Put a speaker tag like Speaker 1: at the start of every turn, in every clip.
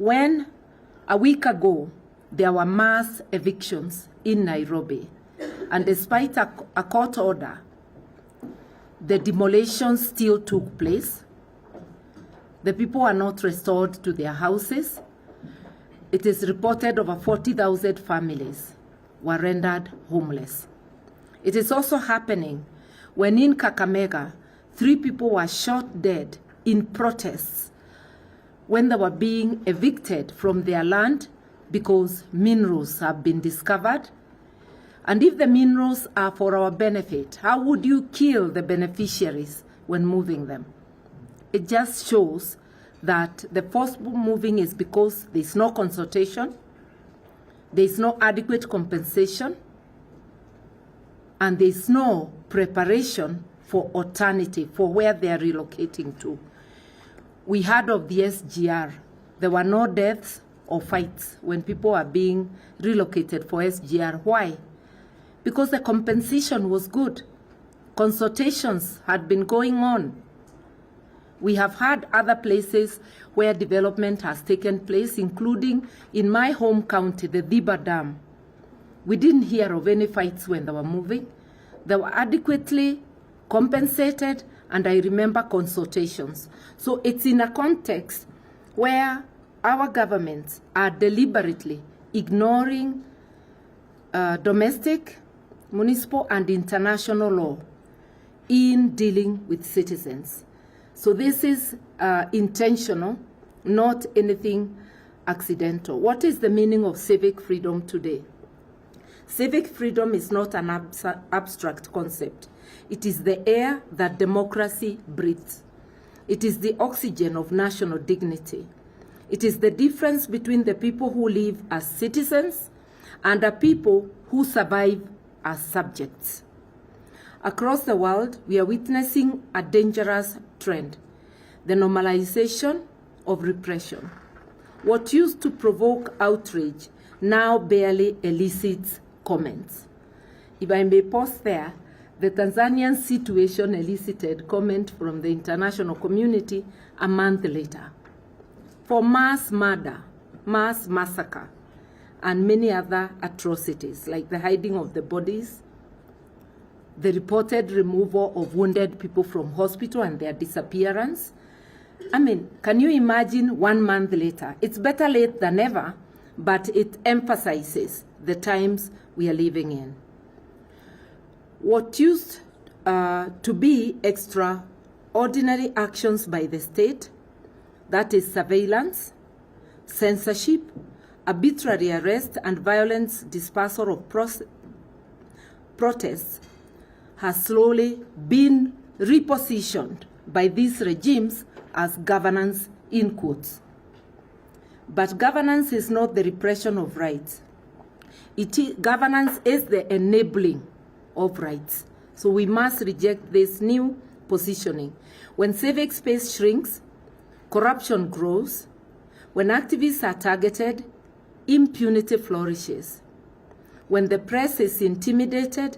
Speaker 1: When a week ago there were mass evictions in Nairobi, and despite a court order, the demolitions still took place. The people are not restored to their houses. It is reported over 40,000 families were rendered homeless. It is also happening when in Kakamega, 3 people were shot dead in protests when they were being evicted from their land because minerals have been discovered. And if the minerals are for our benefit, how would you kill the beneficiaries when moving them? It just shows that the forceful moving is because there's no consultation, there's no adequate compensation, and there's no preparation for alternative, for where they are relocating to. We heard of the SGR. There were no deaths or fights when people are being relocated for SGR. Why? Because the compensation was good. Consultations had been going on. We have had other places where development has taken place, including in my home county, the Thiba Dam. We didn't hear of any fights when they were moving. They were adequately compensated, and I remember consultations. So it's in a context where our governments are deliberately ignoring domestic, municipal, and international law in dealing with citizens. So this is intentional, not anything accidental. What is the meaning of civic freedom today? Civic freedom is not an abstract concept. It is the air that democracy breathes. It is the oxygen of national dignity. It is the difference between the people who live as citizens and the people who survive as subjects. Across the world, we are witnessing a dangerous trend, the normalization of repression. What used to provoke outrage now barely elicits comments. If I may pause there, the Tanzanian situation elicited comment from the international community a month later for mass murder, mass massacre, and many other atrocities like the hiding of the bodies, the reported removal of wounded people from hospital and their disappearance. Can you imagine 1 month later? It's better late than never, but it emphasizes the times we are living in. What used to be extraordinary actions by the state, that is surveillance, censorship, arbitrary arrest, and violent dispersal of protests, has slowly been repositioned by these regimes as governance in quotes. But governance is not the repression of rights. Governance is the enabling of rights. So we must reject this new positioning. When civic space shrinks, corruption grows. When activists are targeted, impunity flourishes. When the press is intimidated,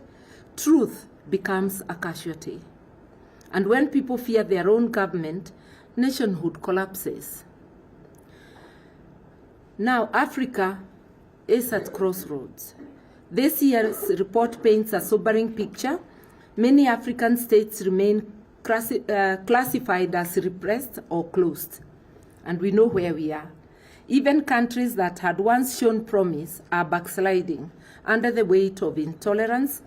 Speaker 1: truth becomes a casualty. And when people fear their own government, nationhood collapses. Now, Africa is at crossroads. This year's report paints a sobering picture. Many African states remain classified as repressed or closed, and we know where we are. Even countries that had once shown promise are backsliding under the weight of intolerance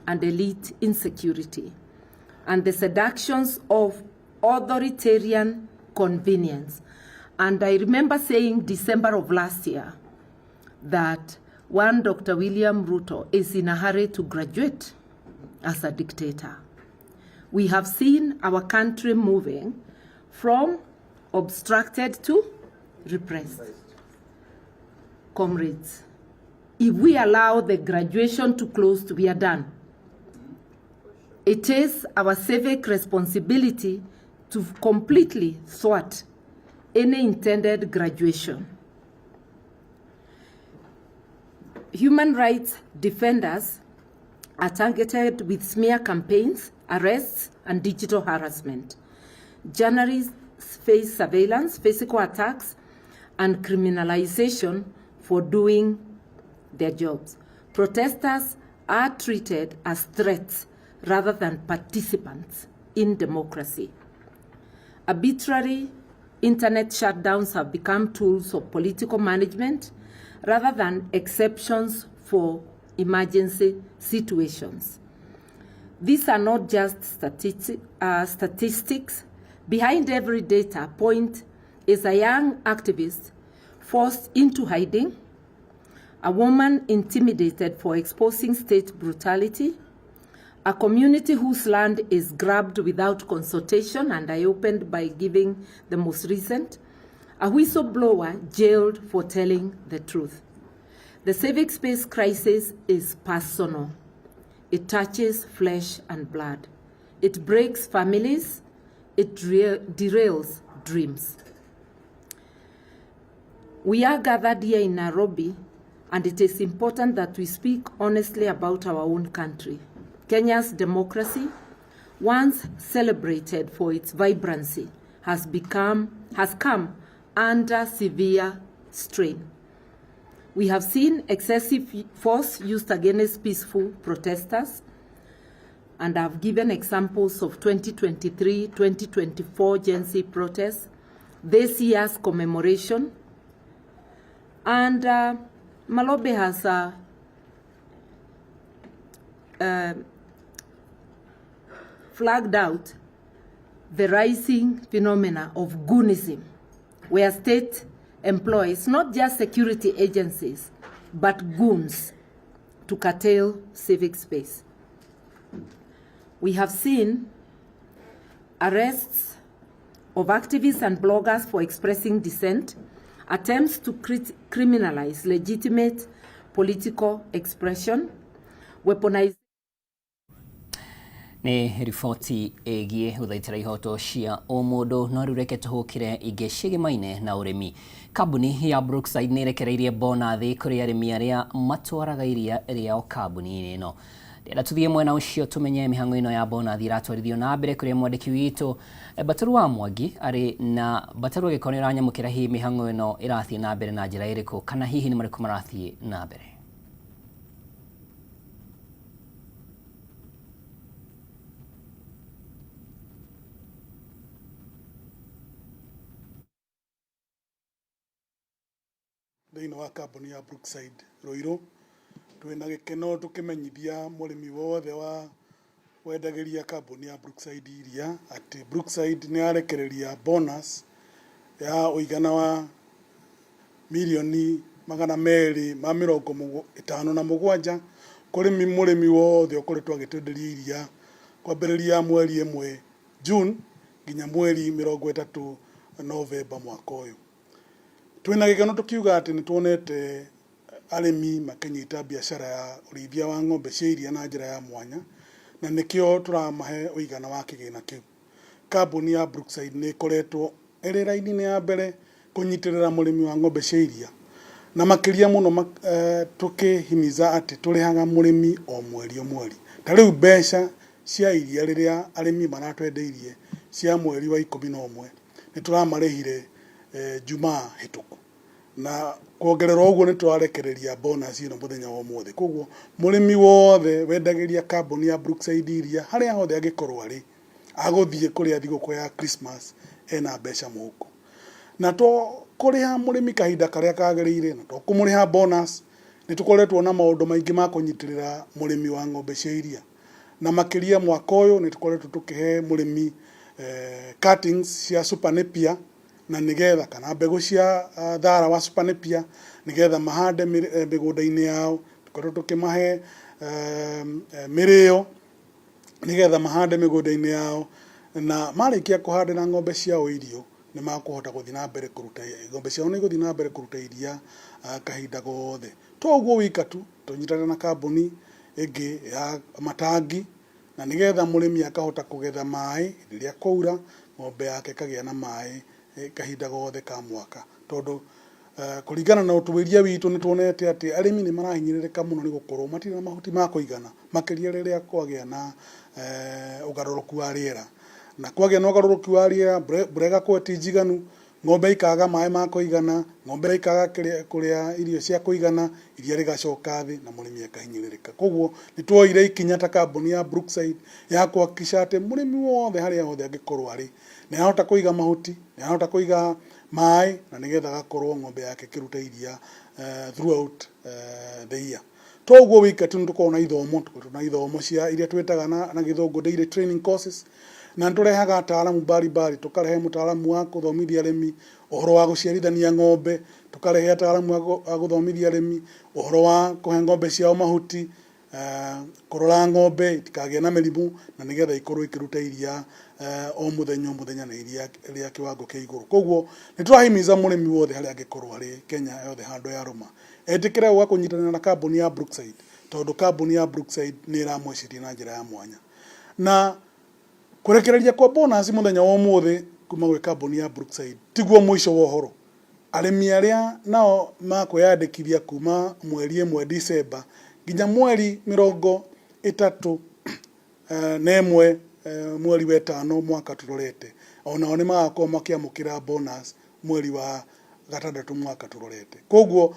Speaker 1: and elite insecurity, and the seductions of authoritarian convenience. And I remember saying December of last year that one Dr. William Ruto is in a hurry to graduate as a dictator. We have seen our country moving from obstructed to repressed. Comrades, if we allow the graduation to close, we are done. It is our civic responsibility to completely thwart any intended graduation. Human rights defenders are targeted with smear campaigns, arrests, and digital harassment. Journalists face surveillance, physical attacks, and criminalization for doing their jobs. Protesters are treated as threats rather than participants in democracy. Arbitrary internet shutdowns have become tools of political management rather than exceptions for emergency situations. These are not just statistics. Behind every data point is a young activist forced into hiding, a woman intimidated for exposing state brutality, a community whose land is grabbed without consultation, and I opened by giving the most recent, a whistleblower jailed for telling the truth. The civic space crisis is personal. It touches flesh and blood. It breaks families. It derails dreams. We are gathered here in Nairobi, and it is important that we speak honestly about our own country. Kenya's democracy, once celebrated for its vibrancy, has come under severe strain. We have seen excessive force used against peaceful protesters, and I've given examples of 2023, 2024 Gen Z protests, this year's commemoration, and Malobe has flagged out the rising phenomena of goonism, where state employs not just security agencies, but goons to curtail civic space. We have seen arrests of activists and bloggers for expressing dissent, attempts to criminalize legitimate political expression, weaponization.
Speaker 2: Nĩ riboti ĩgiĩ gũthaitĩra ihoto cia ũmũndũ, no rĩu reke tũhũkĩre ingĩ ciĩgĩmaine na ũrĩmi. Kambuni ya Brookside nĩ ĩrekereirie bonathi kũrĩ arĩmi arĩa matwaraga iria rĩao kambuni-inĩ ĩno. Ndĩrenda tũthiĩ mwena ũcio tũmenye mĩhang'o ĩno ya bonathi ĩratwarithio na mbere kũrĩa mwandĩki witũ Bataru wa Mwangi arĩ na Bataru, angĩkorwo nĩ ũranyamũkĩra, hihi mĩhang'o ĩno ĩrathiĩ na mbere na njĩra ĩrĩkũ, kana hihi nĩ marĩkũ marathiĩ na mbere?
Speaker 3: Thĩinĩ wa kambuni ya Brookside Ruiru, twĩna gĩkeno tũkĩmenyithia mũrĩmi wothe wa wendagĩria kambuni ya Brookside iria atĩ Brookside nĩ yarekereria bonus ya ũigana wa 257,000,000 kũrĩ mũrĩmi wothe ũkoretwo agĩtwenderia iria kwambĩrĩria mweri 1 June nginya mweri 30 Novemba mwaka ũyũ. Twĩna gĩkeno tũkiuga atĩ nĩ tuonete arĩmi makĩnyita biacara ya ũrĩithia wa ng'ombe cia iria na njĩra ya mwanya, na nĩkĩo tũramahe ũigana wa kĩgĩna kĩu. Kambuni ya Brookside nĩ ĩkoretwo ĩrĩ raini-inĩ ya mbere kũnyitĩrĩra mũrĩmi wa ng'ombe cia iria, na makĩria mũno tũkĩhimiza atĩ tũrĩhaga mũrĩmi o mweri o mweri. Ta rĩu mbeca cia iria rĩrĩa arĩmi maratwendeirie cia mweri wa 11 nĩ tũramarĩhire Jumaa hĩtũku, na kuongerera ũguo nĩ tũrarekereria bonus ĩno mũthenya wa ũmũthĩ. Koguo mũrĩmi wothe wendagĩria kambuni ya Brookside iria harĩa hothe angĩkorwo arĩ, agũthiĩ kũrĩa thigũkũ ya Christmas ena mbeca mũhuko. Na to kũrĩha mũrĩmi kahinda karĩa kagĩrĩire, na to kũmũrĩha bonus, nĩ tũkoretwo na maũndũ maingĩ ma kũnyitĩrĩra mũrĩmi wa ng'ombe cia iria, na makĩria mwaka ũyũ nĩ tũkoretwo tũkĩhe mũrĩmi cuttings cia Super Napier, na nĩgetha kana mbegũ cia thara wa Super Napier nĩgetha mahande mĩgũnda-inĩ yao. Tũkoretwo tũkĩmahe mĩrĩo nĩgetha mahande mĩgũnda-inĩ yao, na marĩkia kũhandĩra ng'ombe ciao irio nĩ makũhota gũthiĩ na mbere kũruta ng'ombe ciao, nĩ igũthiĩ na mbere kũruta iria kahinda gothe. To ũguo wika tu, tũnyitanĩre na kambuni ĩngĩ ya matangi, na nĩgetha mũrĩmi akahota kũgetha maĩ rĩrĩa kwaura, ng'ombe yake ĩkagĩa na maĩ kahinda gothe ka mwaka, tondũ kũringana na ũtuĩria witũ nĩ tuonete atĩ arĩmi nĩ marahinyĩrĩrĩka mũno nĩ gũkorwo matirĩ na mahuti ma kũigana, makĩria rĩrĩa kwagĩa na ũgarũrũku wa rĩera. Na kwagĩa na ũgarũrũku wa rĩera, mbura ĩgakorwo ti njiganu, Ng'ombe ikaga maĩ ma kũigana, ng'ombe ikaga kũrĩa irio cia kũigana, iria rĩgacoka thĩ na mũrĩmi akahinyĩrĩrĩka. Koguo nĩ tuoire ikinya ta kambuni ya Brookside ya kũhakikisha atĩ mũrĩmi wothe harĩa hothe angĩkorwo arĩ nĩ arahota kũiga mahuti, nĩ arahota kũiga maĩ na nĩgetha agakorwo ng'ombe yake ĩkĩruta iria throughout the year. To ũguo wika tu, nĩ tũkoragwo na ithomo, tũkoretwo na ithomo cia iria twĩtaga na gĩthũngũ daily training courses, na nĩ tũrehaga ataaramu mbalimbali. Tũkarehe mũtaaramu wa kũthomithia arĩmi ũhoro wa gũciarithania ng'ombe, tũkarehe ataaramu a gũthomithia arĩmi ũhoro wa kũhe ng'ombe ciao mahuti, kũrora ng'ombe itikagĩe na mĩrimũ na nĩgetha ikorwo ikĩruta iria o mũthenya o mũthenya na iria rĩa kĩwango kĩa igũrũ. Koguo nĩ tũrahimiza mũrĩmi wothe harĩa angĩkorwo arĩ Kenya yothe handũ yarũma etĩkĩre gũka kũnyitanĩra na kambuni ya Brookside, tondũ kambuni ya Brookside nĩ ĩramwĩciria na njĩra ya mwanya. Na kũrekereria kwa bonus mũthenya wa ũmũthĩ kuma gwĩ kambuni ya Brookside tiguo mũico wa ũhoro. Arĩmi arĩa nao makwĩyandĩkithia kuma mweri 1 December nginya mweri 31 mweri wa ĩtano mwaka tũrorete, onao nĩ magakorwo makĩamũkĩra bonus mweri wa gatandatũ mwaka tũrorete. Koguo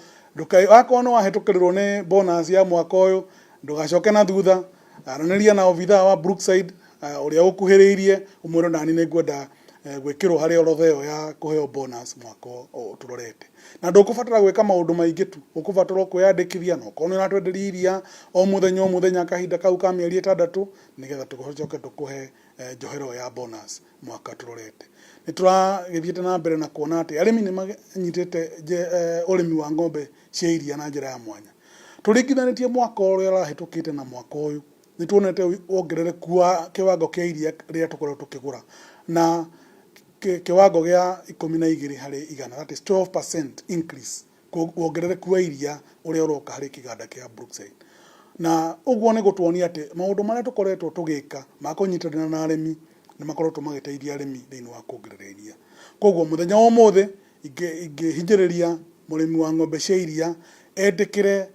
Speaker 3: wakorwo nĩ wahĩtũkĩrĩrwo nĩ bonus ya mwaka ũyũ, ndũgacoke na thutha, aranĩria na obithaa wa Brookside ũrĩa ũkuhĩrĩirie, ũmwĩre nani nĩ ngwenda gwĩkĩrwo harĩ orodha ĩyo ya kũheo bonus mwaka ũyũ tũrorete. Na ndũkũbatara gwĩka maũndũ maingĩ tu, ũkũbatara kwĩyandĩkithia na ũkorwo nĩ ũratwenderia iria o mũthenya o mũthenya kahinda kau ka mĩeri 6, nĩgetha tũcoke tũkũhe njohero ya bonus mwaka tũrorete. Nĩ tũragĩthiĩte na mbere na kuona atĩ arĩmi nĩ manyitĩte ũrĩmi wa ng'ombe cia iria na njĩra ya mwanya. Tũringithanĩtie mwaka ũrĩa ũrahĩtũkĩte na mwaka ũyũ, nĩ tuonete wongerereku wa kĩwango kĩa iria rĩrĩa tũkoretwo tũkĩgũra na kĩwango gĩa 12%, that is 12% increase, wongerereku wa iria ũrĩa ũroka harĩ kĩganda kĩa Brookside. Na ũguo nĩ gũtuonia atĩ maũndũ marĩa tũkoretwo tũgĩka ma kũnyitanĩra na arĩmi nĩ makoretwo magĩteithia arĩmi thĩinĩ wa kuongerera iria. Koguo mũthenya wa ũmũthĩ ingĩhinyĩrĩria mũrĩmi wa ng'ombe cia iria etĩkĩre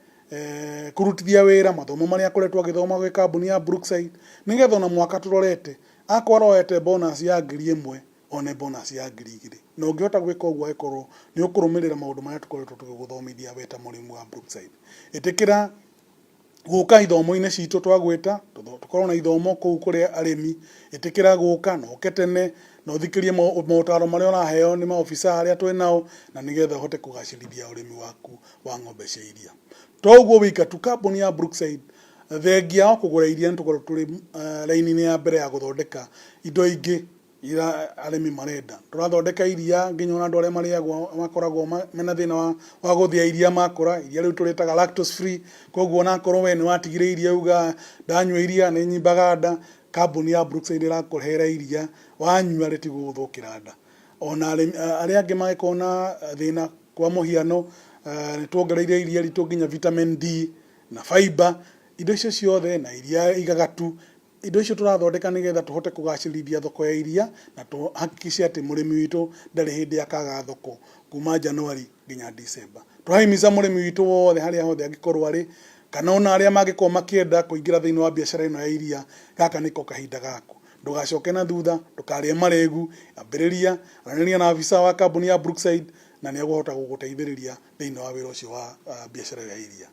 Speaker 3: kũrutithia wĩra mathomo marĩa akoretwo agĩthoma gwĩ kambuni ya Brookside, nĩgetha ona mwaka tũrorete akorwo aroete bonus ya 1000 one bonus ya 2000. Na ũngĩhota gwĩka ũguo angĩkorwo nĩ ũkũrũmĩrĩra maũndũ marĩa tũkoretwo tũgĩgũthomithia we ta mũrĩmi wa Brookside. Ĩtĩkĩra gũka ithomo-inĩ citũ twagwĩta, tũkorwo na ithomo kũu kũrĩ arĩmi. Ĩtĩkĩra gũka na ũke tene na ũthikĩrie motaro marĩa ũraheo nĩ maobithaa arĩa twĩ nao, na nĩgetha ũhote kũgacĩrithia ũrĩmi waku wa ng'ombe cia iria. To ũguo wika tu, kambuni ya Brookside thengia wa kũgũra iria nĩ tũkorwo tũrĩ raini-inĩ ya mbere ya gũthondeka indo ingĩ ira arĩmi marenda. Tũrathondeka iria nginya ona andũ arĩa marĩagwo makoragwo mena thĩna wa gũthĩa iria makũra, iria rĩu tũrĩtaga lactose free. Koguo onakorwo we nĩ watigire iria uga ndanyua iria nĩ nyimbaga nda, kambuni ya Brookside ĩrakũrehera iria wanyua rĩtigũgũthũkĩra nda. Ona arĩa angĩ mangĩkorwo na thĩna, kwa mũhiano nĩ tuongereire iria ritũ nginya vitamin D na fiber, indo icio ciothe na iria igagatu, indo icio tũrathondeka nĩgetha tũhote kũgacĩrithia thoko ya iria na tũhakikishe atĩ mũrĩmi witũ ndarĩ hĩndĩ akaga thoko kuma January nginya December. Tũrahimiza mũrĩmi witũ wothe harĩa hothe angĩkorwo arĩ, kana ona arĩa mangĩkorwo makĩenda kũingĩra thĩinĩ wa biacara ĩno ya iria, gaka nĩko kahinda gaku. Ndũgacoke na thutha, ndũkarĩe marĩgu, ambĩrĩria, aranĩria na afisa wa kambuni ya Brookside na nĩ egũhota gũgũteithĩrĩria thĩinĩ wa wĩra ũcio wa biacara ya iria.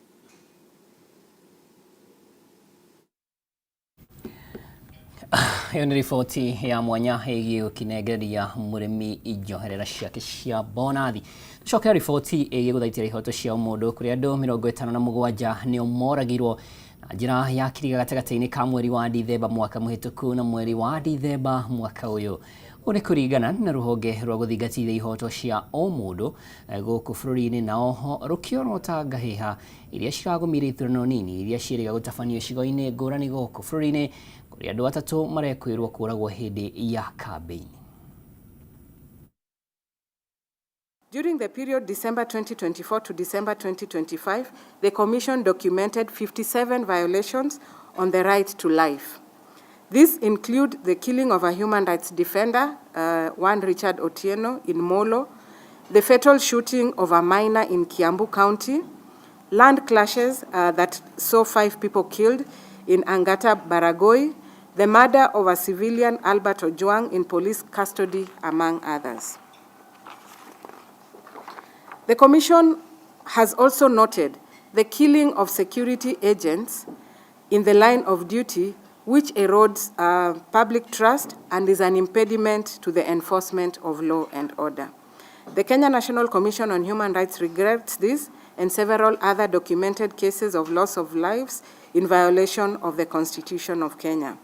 Speaker 2: Ĩyo nĩ riboti ya mwanya ĩgiĩ gũkinengereria mũrĩmi njoherera ciake cia bonathi. Tũcokera riboti ĩgiĩ gũthaitĩra ihoto cia ũmũndũ kũrĩa andũ 57 nĩo moragirwo na njĩra ya kiriga gatagatĩ-inĩ ka mweri wa Dithemba mwaka mũhĩtũku na mweri wa Dithemba mwaka ũyũ. Ũũ nĩ kũringana na rũhonge rwa gũthingatithia ihoto cia ũmũndũ gũkũ bũrũri-inĩ, na oho rũkĩorota ngahĩha iria ciragũmĩire ithurano nini iria ciĩrĩga gũtabanio icigo-inĩ ngũrani gũkũ bũrũri-inĩ kũrĩa andũ 3 marekwĩrwo kũragwo hĩndĩ ya kambĩini.
Speaker 1: During the period December 2024 to December 2025, the Commission documented 57 violations on the right to life. These include the killing of a human rights defender, one Richard Otieno in Molo, the fatal shooting of a minor in Kiambu County, land clashes that saw 5 people killed in Angata Baragoi, the murder of a civilian, Albert Ojwang, in police custody, among others.
Speaker 4: The Commission has also noted the killing of security agents in the line of duty, which erodes public trust and is an impediment to the enforcement of law and order. The Kenya National Commission on Human Rights regrets this and several other documented cases of loss of lives in violation of the Constitution of Kenya.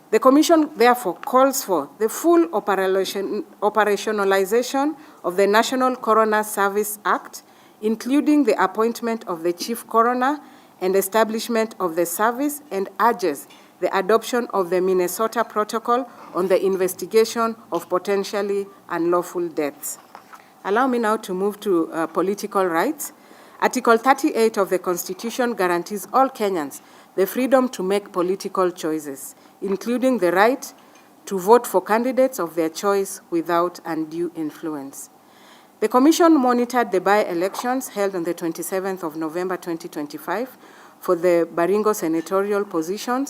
Speaker 4: The Commission therefore calls for the full operationalization of the National Coroner Service Act, including the appointment of the Chief Coroner and establishment of the service, and urges the adoption of the Minnesota Protocol on the investigation of potentially unlawful deaths. Allow me now to move to political rights. Article 38 of the Constitution guarantees all Kenyans the freedom to make political choices, including the right to vote for candidates of their choice without undue influence. The Commission monitored the by-elections held on the 27th of November 2025 for the Baringo senatorial position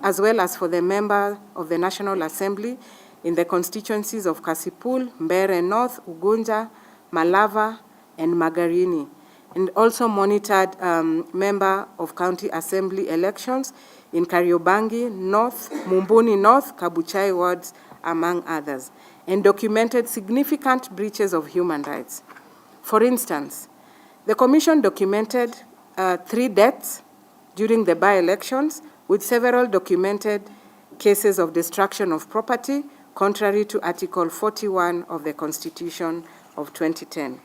Speaker 4: as well as for the member of the National Assembly in the constituencies of Kasipul, Mbeere North, Ugunja, Malava, and Magarini, and also monitored member of county assembly elections in Kariobangi North, Mumbuni North, Kabuchai wards, among others, and documented significant breaches of human rights. For instance, the Commission documented 3 deaths during the by-elections, with several documented cases of destruction of property, contrary to Article 41 of the Constitution of 2010.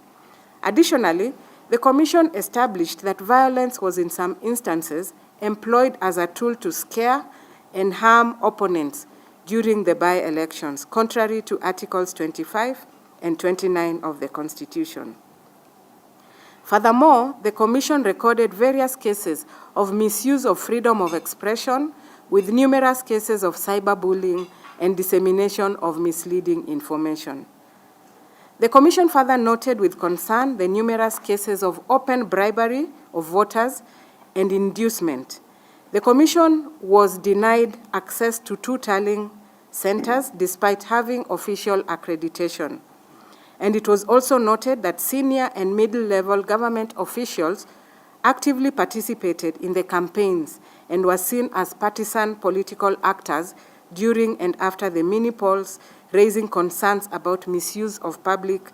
Speaker 4: Additionally, the Commission established that violence was in some instances employed as a tool to scare and harm opponents during the by-elections, contrary to Articles 25 and 29 of the Constitution. Furthermore, the Commission recorded various cases of misuse of freedom of expression, with numerous cases of cyberbullying and dissemination of misleading information. The Commission further noted with concern the numerous cases of open bribery of voters and inducement. The Commission was denied access to 2 tallying centers despite having official accreditation. And it was also noted that senior and middle-level government officials actively participated in the campaigns and were seen as partisan political actors during and after the mini-polls, raising concerns about misuse of public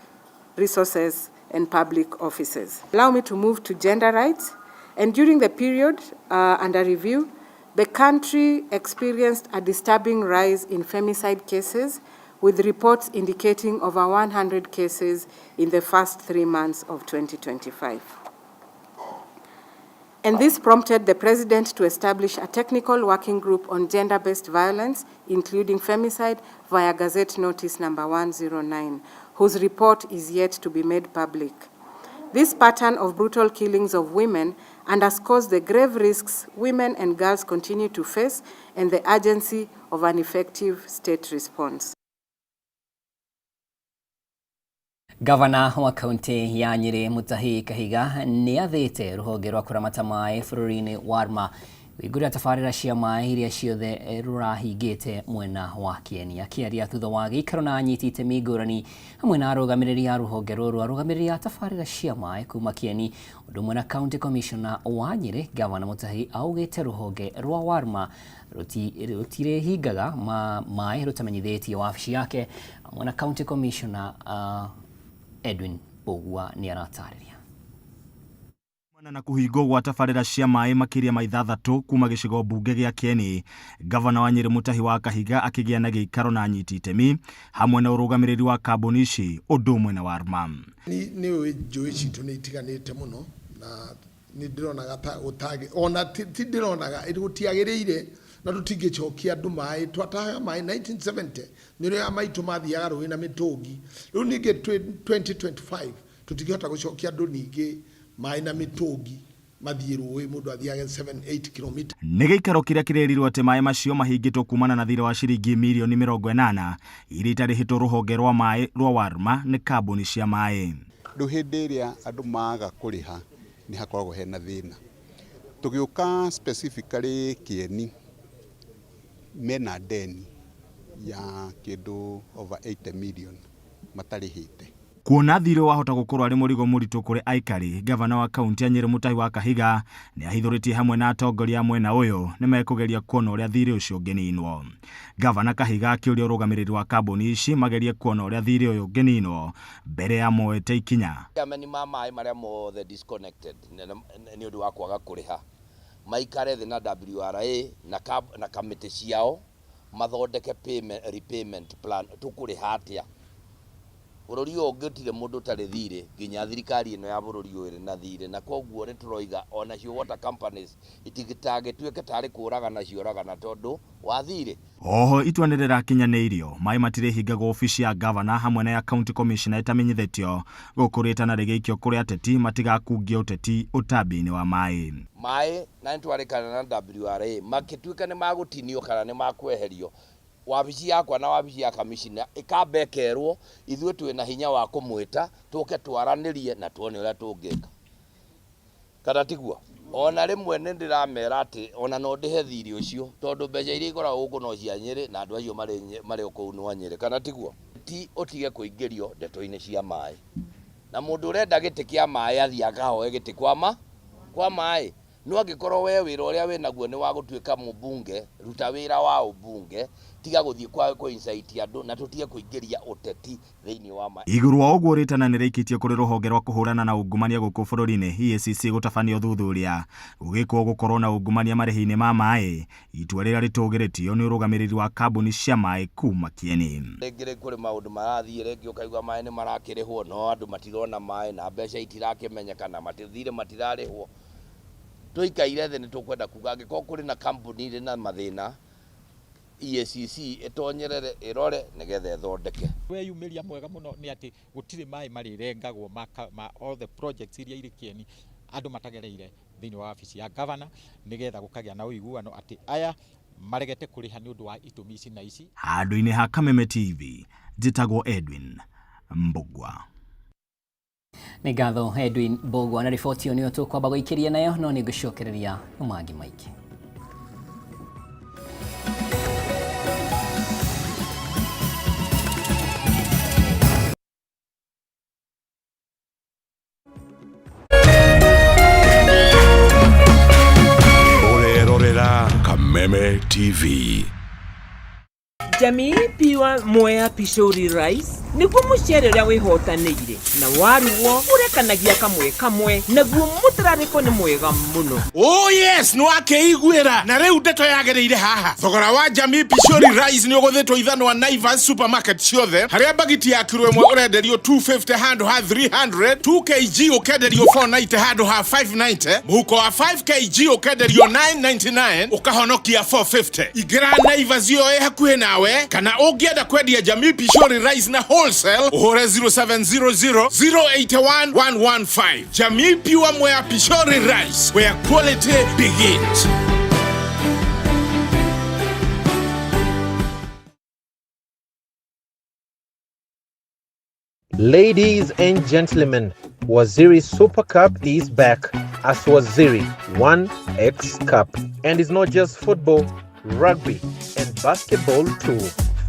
Speaker 4: resources and public offices. Allow me to move to gender rights. And during the period under review, the country experienced a disturbing rise in femicide cases, with reports indicating over 100 cases in the first 3 months of 2025. And this prompted the president to establish a technical working group on gender-based violence, including femicide, via Gazette Notice number 109, whose report is yet to be made public. This pattern of brutal killings of women underscores the grave risks women and girls continue to face and the urgency of an effective state response.
Speaker 2: Gavana wa kaunti ya Nyeri Mutahi Kahiga nĩ athĩte rũhonge rwa kũramata maĩ bũrũri-inĩ wa Rma kũhingũra tabarĩra cia maĩ iria ciothe rũrahingĩte mwena wa Kieni. Akĩaria thutha wa gĩikaro na anyiti itemi ngũrani hamwe na arũgamĩrĩri a rũhonge rũrũ, arũgamĩrĩri a tabarĩra cia maĩ kuma Kieni ũndũ ũmwe na County Commissioner wa Nyeri, Gavana Mutahi augĩte rũhonge rwa Warma rũtirĩhingaga maĩ rũtamenyithĩtie wabici yake hamwe na County Commissioner Edwin Bogua nĩ aratarĩria.
Speaker 5: Na kũhingwo gwa tabarĩra cia maĩ makĩria ma 6 kuma gĩcigo mbunge gĩa Kieni, Gavana wa Nyeri Mutahi wa Kahiga akĩgĩa na gĩikaro na anyiti itemi hamwe na ũrũgamĩrĩri wa kambuni ici ũndũ ũmwe na Warma.
Speaker 6: Nĩ ũĩ njũĩ citũ nĩ itiganĩte mũno na nĩ ndĩronaga ta gũtagĩ ona ti ndĩronaga gũtiagĩrĩire na tũtingĩcokia andũ maĩ. Twatahaga maĩ 1970 nĩ ũrĩa maitũ mathiaga rũĩ na mĩtũngi. Rĩu ningĩ 2025 tũtingĩhota gũcokia andũ ningĩ maĩ na mĩtũngi mathiĩ rũĩ, mũndũ athiage 7-8 kilomita.
Speaker 5: Nĩ gĩikaro kĩrĩa kĩrerirwo atĩ maĩ macio mahingĩtwo kumana na thirĩ wa ciringi mirioni 80 iria itarĩhĩtwo rũhonge rwa maĩ rwa Warma nĩ kambuni cia maĩ.
Speaker 7: Rĩu hĩndĩ ĩrĩa andũ maga kũrĩha nĩ hakoragwo hena thĩna. Tũgĩũka specifically Kieni mena deni ya kĩndũ over 80 million matarĩhĩte.
Speaker 5: Kuona thirĩ wahota gũkorwo arĩ mũrigo mũritũ kũrĩ aikari, gavana wa kaunti ya Nyĩrĩ Mutahi wa Kahiga nĩ ahithũrĩtie hamwe na atongoria a mwena ũyũ nĩ mekũgeria kuona ũrĩa thirĩ ũcio ũngĩninwo. Gavana Kahiga akĩũria ũrũgamĩrĩri wa kambuni ici magerie kuona ũrĩa thirĩ ũyũ ũngĩninwo mbere ya moete ikinya.
Speaker 8: Ameni ma maĩ marĩa mothe disconnected nĩ ũndũ wa kwaga kũrĩha maikare thĩ na WRA na kamĩtĩ ciao mathondeke payment, repayment plan tũkũrĩha atĩa. Bũrũri ũyũ gũtirĩ mũndũ ũtarĩ thirĩ nginya thirikari ĩno ya bũrũri ũyũ ĩrĩ na thirĩ, na koguo nĩ tũroiga onacio water companies itigagĩtuĩke tarĩ kũragana cioragana tondũ wa thirĩ.
Speaker 5: Oho itua nĩ rĩrakinyanĩirio, maĩ matirĩhingagwo obici ya gavana hamwe na ya county commissioner ĩtamenyithĩtio, gũkũ rĩtana rĩgĩikio kũrĩ ateti matigakungie ũteti ũtambia-inĩ wa maĩ.
Speaker 8: Maĩ na nĩtwarĩkana na WRA makĩtuĩka nĩ magũtinio kana nĩ makweherio, wabici yakwa na wabici ya kamishina ĩkamba ĩkerwo ithuĩ twĩna hinya wa kũmwĩta tũke twaranĩrie na tuone ũrĩa tũngĩka, kana tiguo? Ona rĩmwe nĩ ndĩramera atĩ ona no ndĩhe thirĩ ũcio tondũ mbeca iria ikoragwo gũkũ no cia Nyĩrĩ na andũ acio marĩ o kũu nĩ a Nyĩrĩ, kana tiguo? Ti ũtige kũingĩrio ndeto-inĩ cia maĩ, na mũndũ ũrenda gĩtĩ kĩa maĩ athiĩ akahoe gĩtĩ kwa maĩ. No angĩkorwo we wĩra ũrĩa wĩnaguo nĩ wa gũtuĩka mũmbunge, ruta wĩra wa ũmbunge, tiga gũthiĩ kwa kũ incite andũ na tũtige kũingĩria ũteti thĩinĩ wa maĩ.
Speaker 5: Igũrũ wa ũguo rĩtana nĩ rĩikĩtio kũrĩ rũhonge rwa kũhũrana na ungumania gũkũ bũrũri-inĩ EACC gũtabania ũthuthuria gũgĩkwo gũkorwo na ungumania marĩhi-inĩ ma maĩ, itua rĩrĩa rĩtũgĩrĩtio nĩ ũrũgamĩrĩri wa kambuni cia maĩ kuma Kieni.
Speaker 8: Rĩngĩ kũrĩ maũndũ marathiĩ, rĩngĩ ũkaigua maĩ nĩ marakĩrĩhwo no andũ matirona maĩ na mbeca itirakĩmenyeka na thirĩ matirarĩhwo. Tũikaire thĩ nĩ tũkwenda kuga angĩkorwo kũrĩ na kambuni ĩrĩ na mathĩna, EACC ĩtonyerere ĩrore nĩgetha ĩthondeke.
Speaker 9: Weyumĩria mwega mũno nĩ atĩ gũtirĩ maĩ marĩrengagwo ma all the projects iria irĩ Kieni andũ matagereire thĩinĩ wa wabici ya governor, nĩgetha gũkagĩa na ũiguano atĩ aya maregete kũrĩha nĩ ũndũ wa itũmi ici na ici.
Speaker 5: Handũ-inĩ ha Kameme TV, njĩtagwo Edwin Mbugua.
Speaker 2: Nĩ ngatho Edwin Mbugua na riboti ĩyo nĩyo tũkwamba gũikĩria nayo, no nĩ ngũcokereria mangĩ maingĩ.
Speaker 10: Ũrerorera Kameme TV.
Speaker 11: Jamii Pure Mwea Pishori Rice nĩguo mũcere ũrĩa wĩhotanĩire na warugwo ũrekanagia kamwe kamwe, naguo mũtararĩko nĩ mwega mũno.
Speaker 10: Oh yes, nĩ wakĩiguĩra na rĩu ndeto yagĩrĩire haha. Thogora wa Jamii Pishori Rice nĩ ũgũthĩtwo ithanwa Naivas supermarket ciothe, harĩa bagiti ya kiro ĩmwe ũrenderio 250 handũ ha 300, 2 kg ũkenderio 490 handũ ha 590, mũhuko wa 5 kg ũkenderio 999 ũkahonokia 450. Ingĩra Naivas ĩyo ĩ hakuhĩ nawe, kana ũngĩenda kwendia Jamii Pishori Rice na wholesale ũhũre 0700 081 115. Jamii Pure Mwea Pishori Rice, where quality begins.
Speaker 12: Ladies and gentlemen, Waziri Super Cup is back as Waziri 1X Cup. And it's not just football, rugby and basketball too.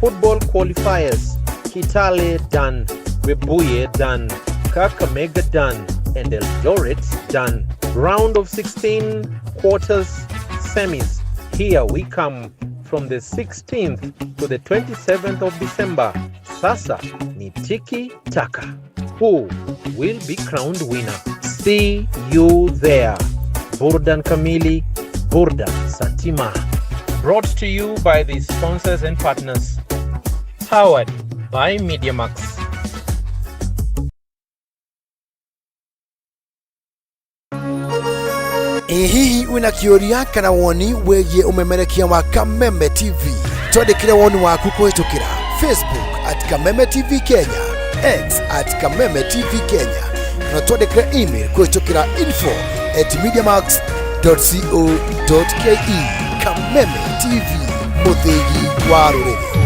Speaker 12: Football qualifiers, Kitale done, Webuye done, Kakamega done, and Eldoret done. Round of 16, quarters, semis. Here we come from the 16th to the 27th of December. Sasa ni tiki taka. Who will be crowned winner? See you there. Burdan Kamili, Burdan Satima. Brought to you by the sponsors and partners. Powered by MediaMax.
Speaker 13: Ĩ hihi wĩna kĩũria kana woni wĩgiĩ ũmemerekia wa Kameme TV? Twandĩkĩre woni waku kũhĩtũkĩra Facebook at Kameme TV Kenya, X at Kameme TV Kenya, kana twandĩkĩre email kũhĩtũkĩra info at mediamax co ke. Kameme TV, mũthĩgi wa rũrĩrĩ.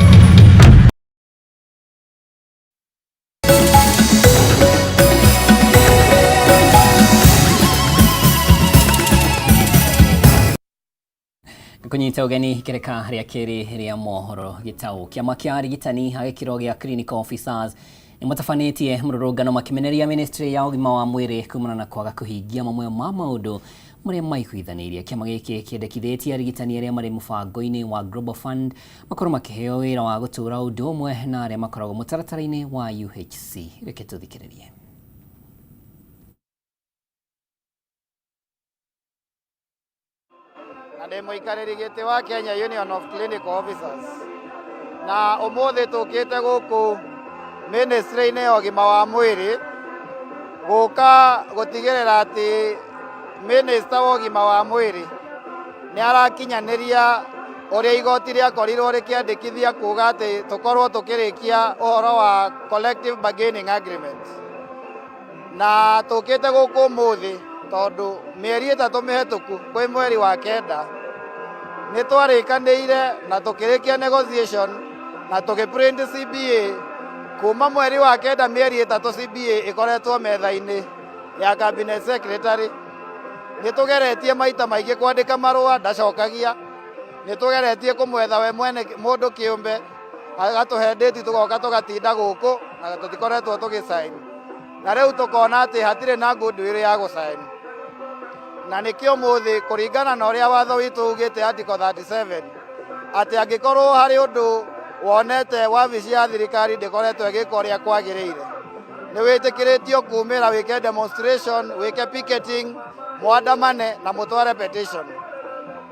Speaker 2: Kũnyita ũgeni ikereka rĩa kerĩ rĩa mohoro gĩtaũ. Kĩama kĩa arigitani a gĩkĩro gĩa clinical officers Nĩmatabanĩtie mũrũrũngano makĩmeneria ministry ya ũgima wa mwĩrĩ kumana na kwaga kũhingia mamwe ma maũndũ marĩa maiguithanĩirie. Kĩama gĩkĩ kĩendekithĩtie arigitani arĩa marĩ mũbango-inĩ wa Global Fund makorwo makĩheo wĩra wa gũtũra ũndũ ũmwe na arĩa makoragwo mũtaratara-inĩ wa UHC. Reke tũthikĩrĩrie.
Speaker 14: Na ndĩ mũikarĩri gĩtĩ wa Kenya Union of Clinical Officers, na ũmũthĩ tũkĩte gũkũ ministry-inĩ ya ũgima wa mwĩrĩ gũka gũtigĩrĩra atĩ minister wa ũgima wa mwĩrĩ nĩ arakinyanĩria ũrĩa igoti rĩakorirwo rĩkĩandĩkithia kuga atĩ tũkorwo tũkĩrĩkia ũhoro wa collective bargaining agreement. Na tũkĩte gũkũ ũmũthĩ tondũ mĩeri 3 mĩhetũku kwĩ mweri wa 9 nĩ twarĩkanĩire na tũkĩrĩkia negotiation na tũgĩ print CBA. Kuma mweri wa 9 mĩeri 3 CBA ĩkoretwo metha-inĩ ya cabinet secretary. Nĩ tũgeretie maita maingĩ kwandĩka marũa ndacokagia, nĩ tũgeretie kũmwetha we mwene mũndũ kĩũmbe agatũhe date tũgoka tũgatinda gũkũ na tũtikoretwo tũgĩsign, na rĩu tũkona atĩ hatirĩ na goodwill ya gũsign, na nĩkĩo ũmũthĩ kũringana na ũrĩa watho witũ ugĩte article 37 atĩ angĩkorwo harĩ ũndũ wonete wabici ya thirikari ndĩkoretwo ĩgĩka ũrĩa kwagĩrĩire, nĩ wĩtĩkĩrĩtio kumĩra wĩke demonstration, wĩke picketing, mwandamane na mũtware petition.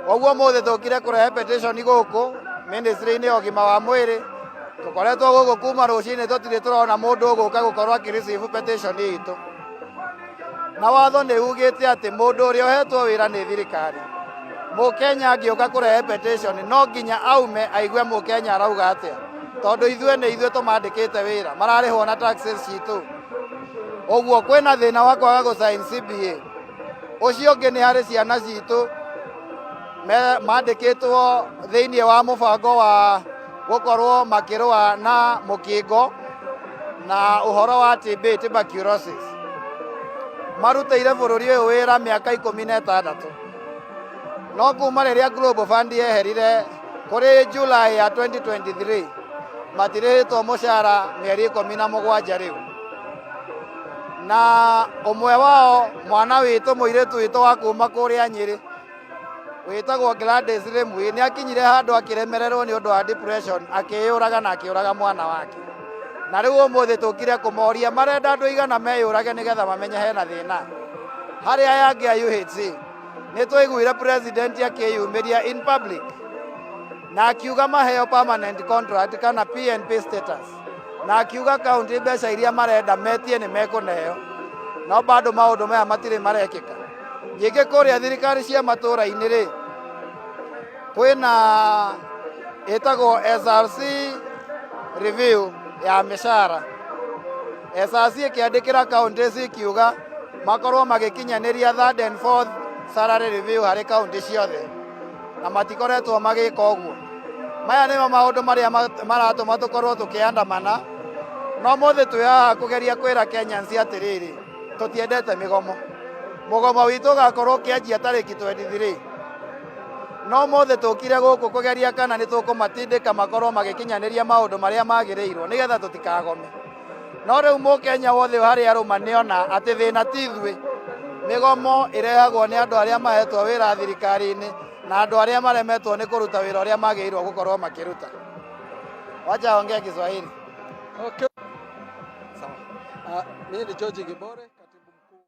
Speaker 14: Ũguo ũmũthĩ tũkire kũrehe petition gũkũ ministry-inĩ ya ũgima wa mwĩrĩ. Tũkoretwo gũkũ kuma rũcinĩ, tũtirĩ tũrona mũndũ ũgũka gũkorwo akĩ receive petition itũ, na watho nĩ ugĩte atĩ mũndũ ũrĩa ũhetwo wĩra nĩ thirikari, mũkenya angĩũka kũrehe petition no nginya aume aigue mũkenya arauga atĩa, tondũ ithuĩ nĩ ithuĩ tũmandĩkĩte wĩra, mararĩhwo na taxes citũ. Ũguo kwĩna thĩna wa kwaga gũ sign CBA. Ũcio ũngĩ nĩ harĩ ciana citũ mandĩkĩtwo thĩinĩ wa mũbango wa gũkorwo makĩrũa na mũkingo na ũhoro wa TB, tuberculosis. Marutĩire bũrũri ũyũ wĩra mĩaka 16, no kuma rĩrĩa Global Fund yeherire kũrĩ July ya 2023 matirĩhĩtwo mũcara mĩeri 17 rĩu. Na ũmwe wao mwana witũ, mũirĩtu witũ wa kuma kũrĩa Nyĩrĩ wĩtagwo Gladys Rimui, nĩ akinyire handũ akĩremererwo nĩ ũndũ wa depression, akĩyũraga na akĩũraga mwana wake. Na rĩu ũmũthĩ tũkire kũmoria marenda andũ igana meyũrage nĩgetha mamenye hena thĩna. Harĩ aya angĩ a UHC, nĩ twaiguire president akĩyumĩria in public na akiuga maheo permanent contract kana PNP status, na akiuga kaunti mbeca iria marenda metie nĩ mekũneo, no bado maũndũ maya matirĩ marekĩka. Ningĩ kũrĩa thirikari cia matũũra-inĩ rĩ, kwĩna ĩtagwo SRC review ya mĩcara. SRC ĩkĩandĩkĩra counties ikiuga makorwo magĩkinyanĩria third and fourth salary review harĩ kaunti ciothe, na matikoretwo magĩka ũguo. Maya nĩmo maũndũ marĩa maratũma tũkorwo tũkĩandamana, no mũthĩ twĩ haha kũgeria kwĩra Kenyans atĩrĩrĩ, tũtiendete mĩgomo. Mũgomo witũ ũgakorwo ũkĩanjia tarĩki 23, no mũthĩ tũkire gũkũ kũgeria kana nĩ tũkũmatindĩka makorwo magĩkinyanĩria maũndũ marĩa magĩrĩirwo nĩgetha tũtikagome. No rĩu mũkenya wothe harĩa arũma nĩona atĩ thĩna ti ithuĩ. Mĩgomo ĩrehagwo nĩ andũ arĩa mahetwo wĩra thirikari-inĩ na andũ arĩa maremetwo nĩ kũruta wĩra ũrĩa magĩrĩirwo gũkorwo makĩruta. Wacha ongea Kiswahili.
Speaker 15: Okay. Sawa. Mimi ni George Gibore, katibu mkuu.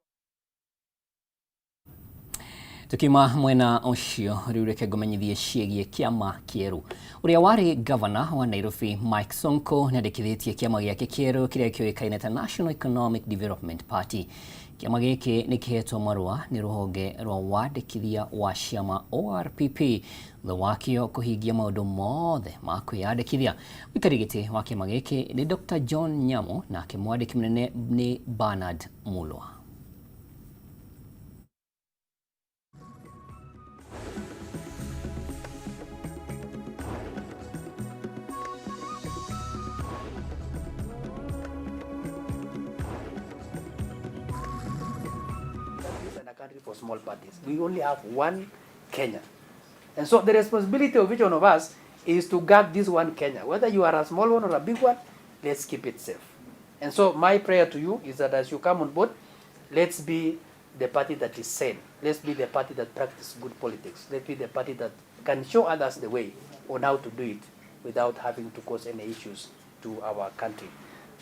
Speaker 2: Tukiuma mwena ũcio rĩu reke ngũmenyithie ciĩgiĩ kĩama kĩerũ. Ũrĩa warĩ gavana wa Nairobi Mike Sonko nĩandĩkithĩtie kĩama gĩake kĩerũ kĩrĩa kĩũĩkaine ta National Economic Development Party. Kĩama gĩkĩ nĩ kĩhetwo marũa nĩ rũhonge rwa wandĩkithia wa ciama ORPP thutha wakĩo kũhingia maũndũ mothe ma kwĩyandĩkithia. Mũikarĩri gĩtĩ wa kĩama gĩkĩ nĩ Dr. John Nyamu nake mwandĩki mũnene nĩ Bernard Mulwa.
Speaker 16: Country for small parties. We only have one Kenya. And so the responsibility of each one of us is to guard this one Kenya. Whether you are a small one or a big one, let's keep it safe. And so my prayer to you is that as you come on board, let's be the party that is sane. Let's be the party that practices good politics. Let's be the party that can show others the way on how to do it without having to cause any issues to our country.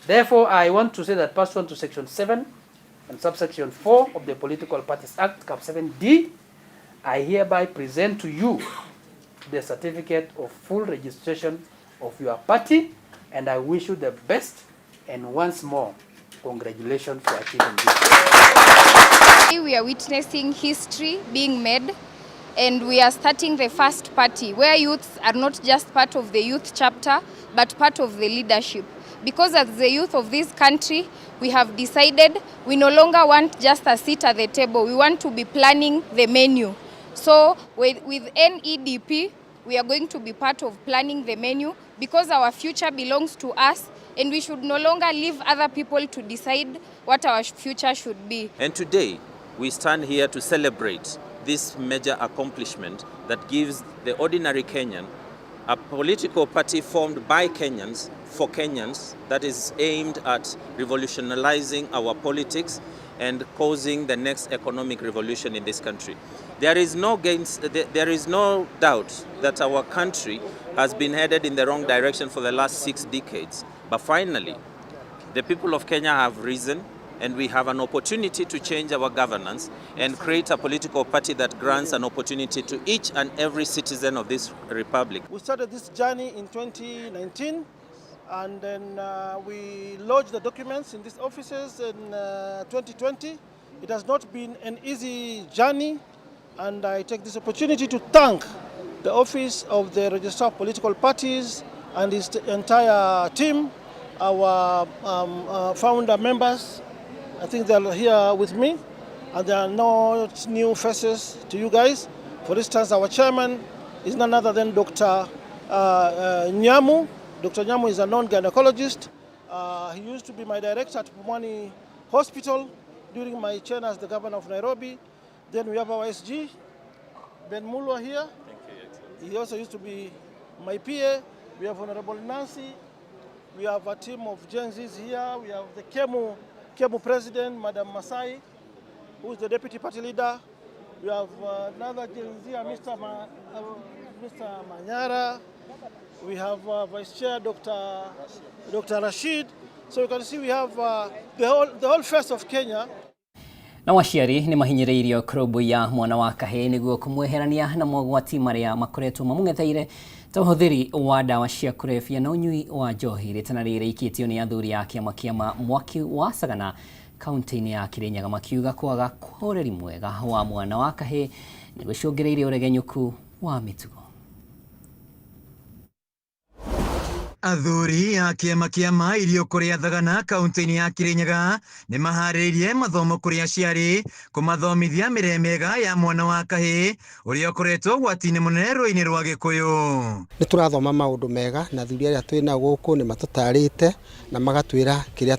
Speaker 16: Therefore, I want to say that pursuant to Section 7 and subsection 4 of the Political Parties Act, Cap 7D, I hereby present to you the certificate of full registration of your party, and I wish you the best, and once more, congratulations for achieving this.
Speaker 17: We are witnessing history being made, and we are starting the first party where youths are not just part of the youth chapter, but part of the leadership. Because as the youth of this country, we have decided we no longer want just a seat at the table. We want to be planning the menu. So with NEDP, we are going to be part of planning the menu because our future belongs to us, and we should no longer leave other people to decide what our future should be.
Speaker 18: And today, we stand here to celebrate this major accomplishment that gives the ordinary Kenyan a political party formed by Kenyans for Kenyans that is aimed at revolutionizing our politics and causing the next economic revolution in this country. There is no there is no doubt that our country has been headed in the wrong direction for the last 6 decades. But finally, the people of Kenya have risen, and we have an opportunity to change our governance and create a political party that grants an opportunity to each and every citizen of this republic.
Speaker 19: We started this journey in 2019, and then we lodged the documents in these offices in 2020. It has not been an easy journey, and I take this opportunity to thank the Office of the Registrar of Political Parties and its entire team, our founder members. I think they are here with me, and they are not new faces to you guys. For instance, our chairman is none other than Dr. Nyamu. Dr. Nyamu is a known gynecologist. He used to be my director at Pumwani Hospital during my chair as the governor of Nairobi. Then we have our SG, Ben Mulwa here.
Speaker 18: Thank you,
Speaker 19: He also used to be my PA. We have Honorable Nancy. We have a team of Gen Zs here. We have the Kemu president, Madam Masai, who is the deputy party leader. We have another Gen Z, Mr. Manyara. We have Vice Chair, Dr. Rashid. So you can see we have the whole face of Kenya.
Speaker 2: Na aciari nĩ mahinyĩrĩirio kũrũmbũiya mwana wa kahĩĩ nĩguo kũmweherania na mogwati marĩa makoretwo mamũng'etheire ta ũhũthĩri wa ndawa cia kũrebia na ũnyui wa njohi. Rĩtana rĩrĩ rĩikĩtio nĩ athuri a kĩama kĩa Mwaki wa Sagana kaunti-inĩ ya Kirinyaga makiuga kwaga kwa ũreri mwega wa mwana wa kahĩĩ nĩ gũcũngĩrĩirie ũregenyũku wa mĩtugo.
Speaker 20: Athuri a kĩama kĩa irio kũrĩa Thagana kaunti-inĩ ya Kirinyaga nĩ maharĩirie mathomo kũrĩ aciari kũmathomithia mĩrĩre mĩega ya mwana wa kahĩĩ ũrĩa ũkoretwo ũgwati-inĩ mũnene rũĩ-inĩ rwa Gĩkũyũ.
Speaker 21: Nĩ tũrathoma maũndũ mega na athuri arĩa twĩ nao gũkũ nĩ matũtarĩte na magatwĩra kĩrĩa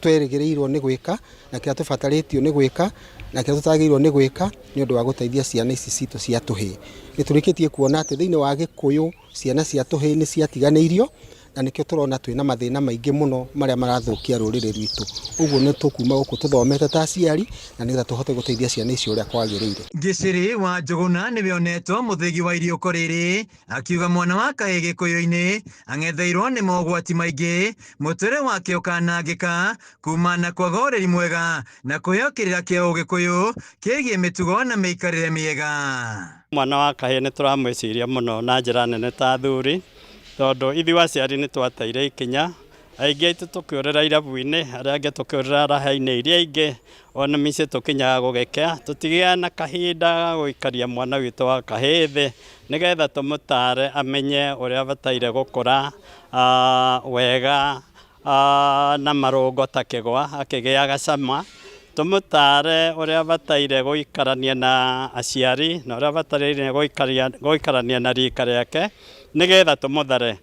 Speaker 21: twĩrĩgĩrĩirwo nĩ gwĩka na kĩrĩa tũbatarĩtio nĩ gwĩka na kĩrĩa tũtagĩrĩirwo nĩ gwĩka nĩ ũndũ wa gũteithia ciana ici citũ cia tũhĩĩ. Nĩ tũrĩkĩtie kuona atĩ thĩinĩ wa Gĩkũyũ ciana cia tũhĩĩ nĩ ciatiganĩirio na nĩkĩo tũrona twĩna mathĩna maingĩ mũno marĩa marathũkia rũrĩrĩ rwitũ. Ũguo nĩ tũkuma gũkũ tũthomete ta aciari na nĩgetha tũhote gũteithia ciana icio ũrĩa kwagĩrĩire.
Speaker 20: Ngĩcĩrĩ wa Njũgũna nĩwe onetwo mũthĩgi wa iriũko rĩrĩ akiuga mwana wa kahĩĩ Gĩkũyũ-inĩ ang'etheirwo nĩ mogwati maingĩ mũtũrĩre wake ũkanangĩka kuma na kwaga ũreri mwega na kũheo kĩrĩra kĩa ũgĩkũyũ kĩgiĩ mĩtugo na mĩikarĩre mĩega.
Speaker 22: Mwana wa kahĩĩ nĩ tũramwĩciria mũno na njĩra nene ta athuri tondũ ithuĩ aciari nĩ twateire ikinya aingĩ aitũ tũkĩũrĩra irabu-inĩ arĩa angĩ tũkĩũrĩra raha-inĩ iria ingĩ ona mĩciĩ tũkinyaga gũgĩkĩa tũtigĩaga na kahinda ga gũikaria mwana witũ wa kahĩĩ thĩ nĩgetha tũmũtare amenye ũrĩa abataire gũkũra wega na marũngo ta kĩgwa akĩgĩaga cama tũmũtare ũrĩa abataire gũikarania na aciari na ũrĩa abataire gũikarania na rika rĩake nĩgetha tũmũthare.